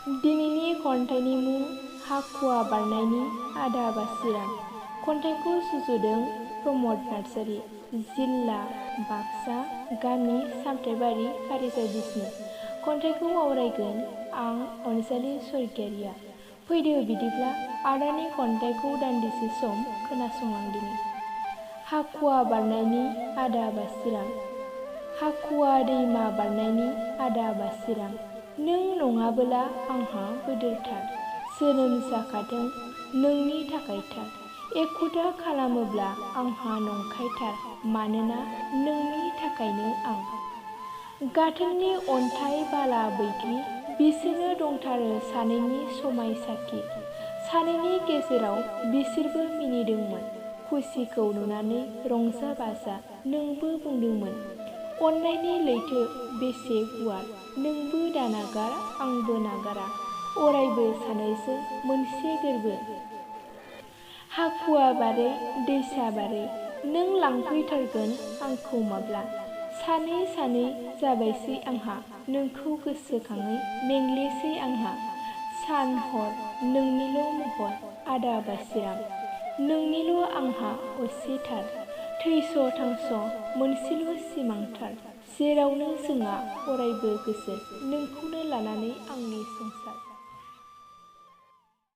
दिनैनि खन्थाइनि मुं हाखुवा बारनायनि आदा बासिराम। खन्थाइखौ सुजुदों प्रमद नार्जारि, जिल्ला बाक्सा, गामि सामथाइबारि, कारिगार बिष्णु। खन्थाइखौ आवरायगोन आं अनजालि स्वर्गियारिया। फैदो बिदिब्ला आदानि खन्थाइखौ दान्दिसे सम खोनासंलांदिनि। हाखुवा बारनायनि आदा बासिराम। हाखुवा दैमा बारनायनि आदा बासिराम। नों नङाबोला आंहा बोदोरथार, जोनोम जाखादों नोंनि थाखायथार। एखुथा खालामोब्ला आंहा नंखायथार, मानोना नोंनि थाखायनो आं। गाथोननि अन्थाइ बाला बैग्रि, बिसोरनो दंथारो सानैनि समायसाखि। सानैनि गेजेराव बिसोरबो मिनिदोंमोन, खुसिखौ नुनानै रंजा बाजा। नोंबो बुंदोंमोन, अननायनि लैथो बेसे गुवार, नोंबो दानागार आंबो नागारा, अरायबो सानैजों मोनसे गोरबो। हाखुवा बारै दैसा बारै, नों लांफैथारगोन आंखौ माब्ला। सानै सानै जाबायसै आंहा, नोंखौ गोसोखाङै मेंग्लिसै आंहा। सान हर नोंनिल' महर आदा बासिराम। नोंनिल' आंहा असेथार, थैस' थांस' मोनसेल' सिमांथार। जेरावनो जोंहा अरायबो गोजोन, नोंखौनो लानानै आंनि संसार।